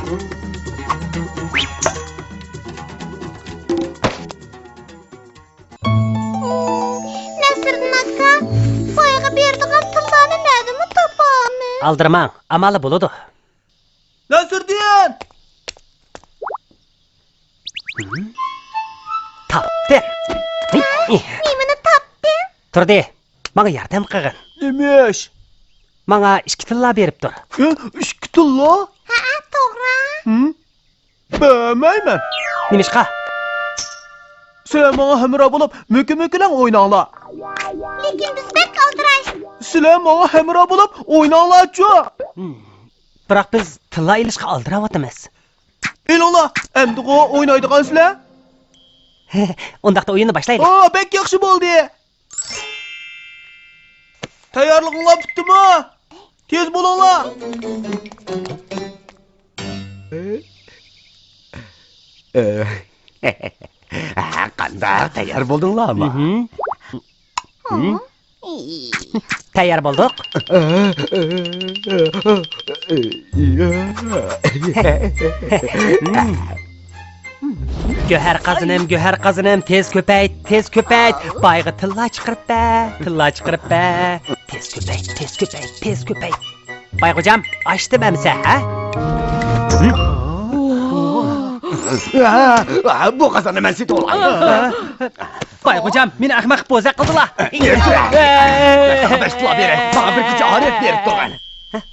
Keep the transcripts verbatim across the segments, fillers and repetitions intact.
نەسىردىن ئاكا، بايغا بېرىدىغان پۇللارنى نەدىمۇ تاپامىز؟ ئالدىرىماڭ، ئامالى بولىدۇ. نەسىردىن! تاپتىم. نېمىنى تاپتىڭ؟ تۇردى، ماڭا ياردەم قىلغىن. نېمە ئىش؟ ماڭا ئىككى تىللا بېرىپ تۇر. ھە، ئىككى تىللا؟ ھەئە، توغرا. ھىم؟ بەرمەيمەن. نېمىشقا؟ سىلەر ماڭا ھەمراھ بولۇپ، مۆكە-مۆكىلەڭ ئويناڭلار. لېكىن بىز بەك ئالدىراش. سىلەر ماڭا ھەمراھ بولۇپ ئويناڭلارچۇ. ھىم. بىراق بىز تىللا ئېلىشقا ئالدىراۋاتىمىز. ئېلىڭلار، ئەمدىغۇ ئوينايدىغانسىلەر؟ ئۇنداقتا ئويۇننى باشلايلى. ئا، بەك ياخشى بولدى. تەييارلىقىڭلار پۈتتىمۇ؟ تېز بولۇڭلار. قانداق، تەييار بولدۇڭلارمۇ؟ مھم. ھىم؟ تەييار بولدۇق. گۆھەر قازىنىم، گۆھەر قازىنىم، تېز كۆپەيت، تېز كۆپەيت. بايغا تىللا چىقىرىپ بەر، تىللا چىقىرىپ بەر. تېز كۆپەيت، تېز كۆپەيت، تېز كۆپەيت. بايغوجام، ئاچتىم ئەمسە، ھە؟ بۇ قازاننى مەن سېتىۋالاي. بايغوجام، مېنى ئەخمەق قىلىپ بوزەك قىلدىلا. يۈر، يۈر. ساڭا بەش تىللا بېرەي، ماڭا بىر كېچە ئارىيەت بېرىپ تۇرغىن.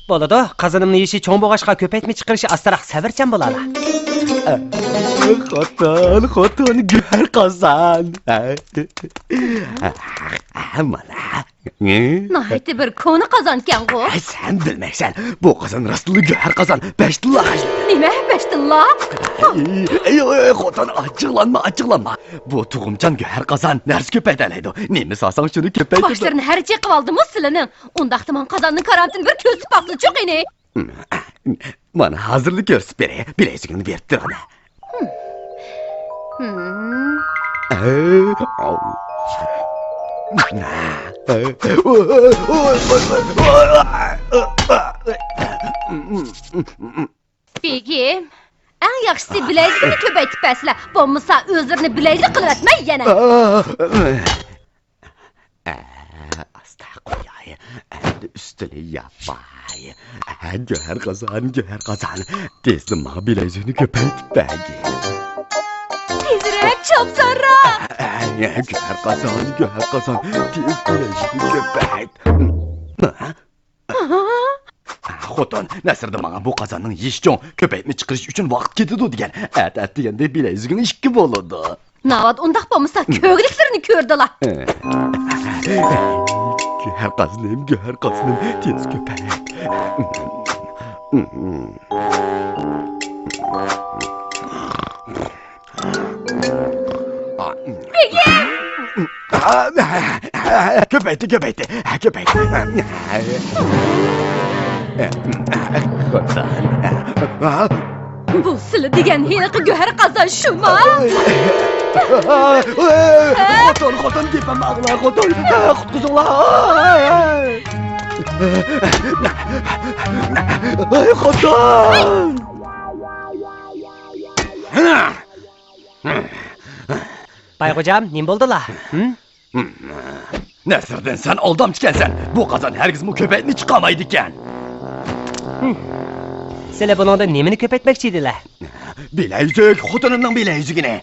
بولىدۇ، قازىنىمنى يېيىشى چوڭ بولغاچقا كۆپەيتمە چىقىرىشى ئاستىراق سەۋرچان بولالا. خوتۇن، خوتۇن، گۆھەر قازان. مانا. ناھايىتى بىر كونا قازانكەنغۇ. ھەي، سەن بىلمەيسەن. بۇ قازان راستلا گۆھەر قازان، بەش تىللا. نېمە؟ بەش تىللا؟ ئەي، ئەي، ئەي، خوتۇن، ئاچچىقلانما، ئاچچىقلانما. بۇ تۇغۇمچان گۆھەر قازان نەرسە كۆپەيتەلەيدۇ. نېمە سالساڭ شۇنى كۆپەيتىدۇ. باشلىرىنى ھەر چېقىۋالدىمۇ سىلىنىڭ. ئۇنداقتا ماڭا قازاننىڭ كارامىتىنى بىر كۆرسىتىپ باققىلىچۇ قېنى. مانا ھازىرلا كۆرسىتىپ بېرەي، بىلەيزۈكۈڭنى بېرىپ تۇرغىنە. بېگىم، ئەڭ ياخشىسى بىلەيزۈكنى كۆپەيتىپ بەرسىلە، بولمىسا ئۆزلىرىنى بىلەيزۈك قىلىۋەتمەي يەنە. ئە، ئاستا قوياي. ئەمدى ئۈستىنى ياپاي. ئە، گۆھەر قازان، گۆھەر قازان. تېزلا ماڭا بىلەيزۈكنى كۆپەيتىپ بەرگىن. تېزرەك، چاپسانراق. ئە، گۆھەر قازان، گۆھەر قازان. تېز بىلەيزۈكنى كۆپەيت. ھە؟ خوتۇن، نەسىردىن ماڭا بۇ قازاننىڭ يېشى چوڭ، كۆپەيتمە چىقىرىش ئۈچۈن ۋاقىت كېتىدۇ دېگەن. ئەتە ئەتىگەندە بىلەيزۈكىڭ ئىككى بولىدۇ. ناۋادا ئۇنداق بولمىسا، كۆرگۈلۈكلىرىنى كۆردىلا. گۆھەر قازىنىم، گۆھەر قازىنىم، تېز كۆپەيت. بېگىم! كۆپەيتتى، كۆپەيتتى، كۆپەيتتى. بۇ سىلى دېگەن ھېلىقى گۆھەر قازان شۇما؟ خوتۇن، خوتۇن، گېپىمنى ئاڭلا، خوتۇن. قۇتقۇزۇڭلار. خوتۇن! بايغوجام، نېمە بولدىلا؟ ھىم؟ نەسىردىن، سەن ئالدامچىكەنسەن. بۇ قازان ھەرگىزمۇ كۆپەيتمە چىقارمايدىكەن. سىلى بۇنىڭدا نېمىنى كۆپەيتمەكچى ئىدىلە؟ بىلەيزۈك، خوتۇنۇمنىڭ بىلەيزۈكىنى.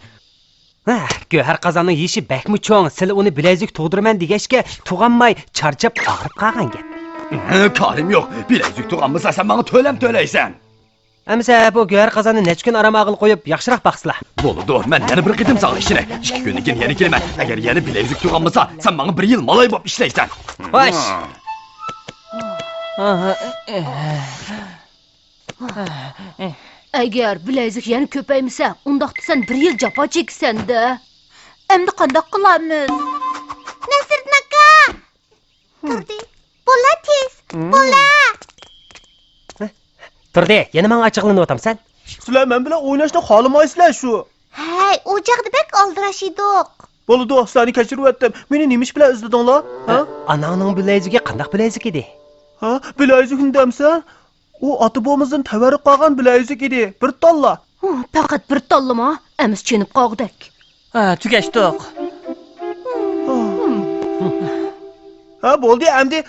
ھە، گۆھەر قازاننىڭ يېشى بەكمۇ چوڭ، سىلى ئۇنى بىلەيزۈك تۇغدۇرىمەن دېگەچكە، تۇغالماي چارچاپ ئاغرىپ قالغان گەپ. كارىم يوق، بىلەيزۈك تۇغالمىسا سەن ماڭا تۆلەم تۆلەيسەن. ئەمىسە بۇ گۆھەر قازاننى نەچچە كۈن ئارام ئالغىلى قويۇپ، ياخشىراق باقسىلا. بولىدۇ، مەن يەنە بىر قېتىم ساڭا ئىشىنەي. ئىككى كۈندىن كېيىن يەنە كېلىمەن. ئەگەر يەنە بىلەيزۈك تۇغالمىسا، سەن ماڭا بىر يىل مالاي بولۇپ ئىشلەيسەن. خوش. ئەگەر بىلەيزۈك يەنە كۆپەيمىسە، ئۇنداقتا سەن بىر يىل جاپا چېكىسەن-دە. ئەمدى قانداق قىلارمىز؟ نەسىردىن ئاكا! تۇردى. بوللا تېز! بوللا! تۇردى، يەنە ماڭا ئاچچىقلىنىۋاتامسەن؟ سىلەر مەن بىلەن ئويناشنى خالىمايسىلەر شۇ. ھەي، ئۇ چاغدا بەك ئالدىراش ئىدۇق. بولىدۇ، سىلەرنى كەچۈرۈۋەتتىم. مېنى نېمە ئىش بىلەن ئىزدىدىڭلار؟ ھە؟ ئاناڭنىڭ بىلەيزۈكى قانداق بىلەيزۈك ئىدى؟ ھە؟ بىلەيزۈكنى دەمسەن؟ ئۇ ئاتا-بوۋىمىزدىن تەۋەررۈك قالغان بىلەيزۈك ئىدى. بىر تاللا. ھە، پەقەت بىر تاللىما؟ ئەمىسە چېنىپ قالغۇدەك. ھە، تۈگەشتۇق. ھە، بولدى ئەمدى.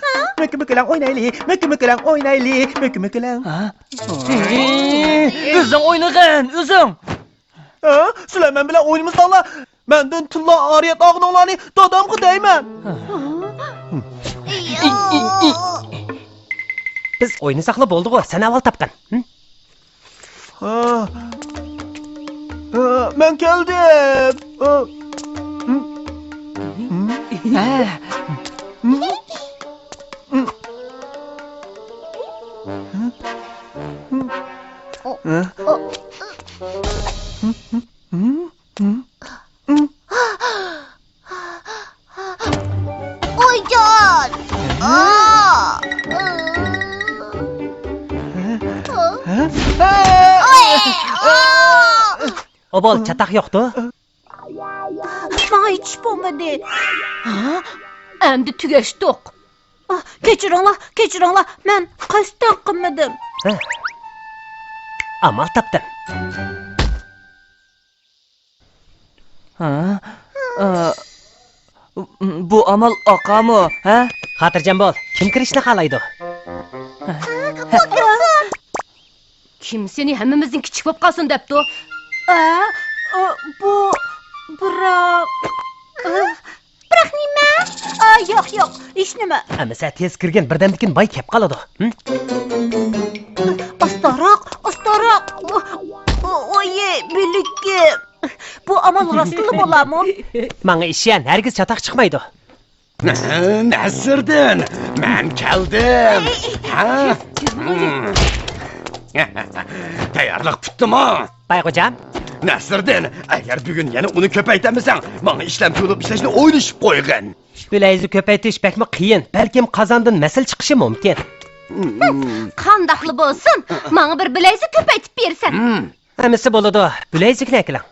مۆكە-مۆكىلەڭ ئوينايلى، مۆكە-مۆكىلەڭ ئوينايلى، مۆكە-مۆكىلەڭ. ھە؟ ئۆزۈڭ ئوينىغىن، ئۆزۈڭ. ھە؟ سىلەر مەن بىلەن ئوينىمىساڭلار، مەندىن تىللا ئارىيەت ئالغىنىڭلارنى دادامغا دەيمەن. بىز ئوينىساقلا بولدىغۇ، سەن ئاۋۋال تاپقىن. ھە؟ ھە، ھە، مەن كەلدىم. ھە. ھە. ھە؟ ھە؟ ھە؟ ۋايجان! ھە؟ ھە؟ ھە؟ ئوي! ئوبال، چاتاق يوقتۇ؟ ماڭا ھېچ ئىش بولمىدى. ھە؟ ئەمدى تۈگەشتۇق. ئاھ، كەچۈرۈڭلار، كەچۈرۈڭلار، مەن قەستەن قىلمىدىم. ھە. ئامال تاپتىم. ھە؟ ئا، بۇ ئامال ئاقامۇ، ھە؟ خاتىرجەم بول، كىم كىرىشنى خالايدۇ؟ كىم سېنى ھەممىمىزدىن كىچىك بولۇپ قالسۇن دەپتۇ؟ ئە، ئۇ، بۇ، بىراق، ئە، بىراق نېمە؟ ئا، ياق، ياق، ھېچنېمە. ئەمىسە تېز كىرگىن، بىردەمدىن كېيىن باي كەپ قالىدۇ. ھىم؟ ئاستاراق، ئاستاراق. ئو، ئو، ئويى، بىلىكىم. بۇ ئامال راستلا بولامۇ؟ ماڭا ئىشەن، ھەرگىز چاتاق چىقمايدۇ. نەسىردىن، مەن كەلدىم. ھە؟ تەييارلىق پۈتتىمۇ؟ بايغوجام. نەسىردىن، ئەگەر بۈگۈن يەنە ئۇنى كۆپەيتەلمىسەڭ، ماڭا ئىشلەمچى بولۇپ ئىشلەشنى ئويلىشىپ قويغىن. بىلەيزۈك كۆپەيتىش بەكمۇ قىيىن، بەلكىم قازاندىن مەسىلە چىقىشى مۇمكىن. قانداقلا بولسۇن، ماڭا بىر بىلەيزۈك كۆپەيتىپ بېرىسەن. ھەممىسى بولىدۇ. بىلەيزۈكنى ئەكېلىڭ.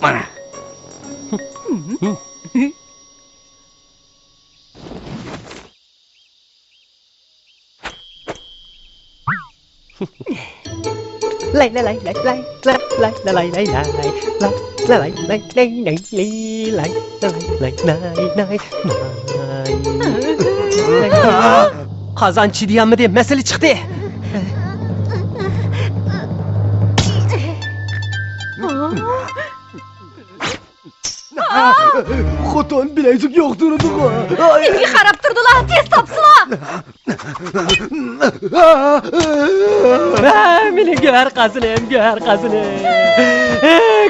مانا. قازان چىدىيالمىدى، مەسىلە چىقتى. خوتۇن بىلەيزۈك يوق تۇرىدىغۇ. ئاي. نېمىگە قاراپ تۇردۇلا؟ تېز تاپسىلا! ھە، مېنىڭ گۆھەر قازىنىم، گۆھەر قازىنىم.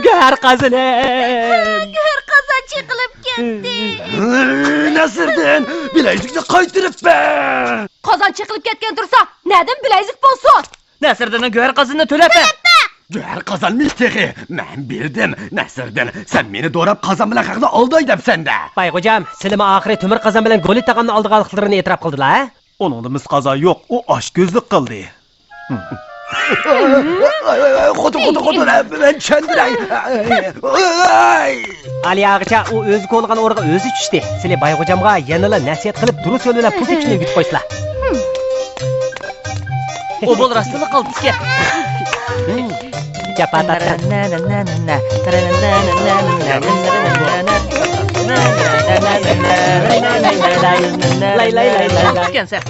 گۆھەر قازىنىم. گۆھەر قازان چېقىلىپ كەتتى. نەسىردىن، بىلەيزۈكنى قايتۇرۇپ بەر. قازان چېقىلىپ كەتكەن تۇرسا، نەدىن بىلەيزۈك بولسۇن؟ نەسىردىننىڭ گۆھەر قازىنىنى تۆلەپ بەر! گۆھەر قازانمىش تېخى! مەن بىلدىم، نەسىردىن، سەن مېنى دوراپ قازان بىلەن خەقنى ئالداي دەپسەن-دە! بايغوجام، سىلىمۇ ئاخىرى تۆمۈر قازان بىلەن گولىت تاغامنى ئالدىغانلىقلىرىنى ئېتىراپ قىلدىلا، ھە؟ ئۇنىڭدا مىس قازان يوق، ئۇ ئاشكۆزلۈك قىلدى. خوتۇن، خوتۇن، خوتۇن، مەن چۈشەندۈرەي. ئالىيە ئاغىچە، ئۇ ئۆزى كولىغان ئورىغا ئۆزى چۈشتى. سىلى بايغوجامغا يەنىلا نەسىھەت قىلىپ، دۇرۇس يول بىلەن پۇل تېپىشنى ئۆگىتىپ قويسىلا. ئوبال راستلا قالدىكەن. جاپا تارتقان. لاي، لاي، لاي، لاي، لاي. قالدىكەن سەن.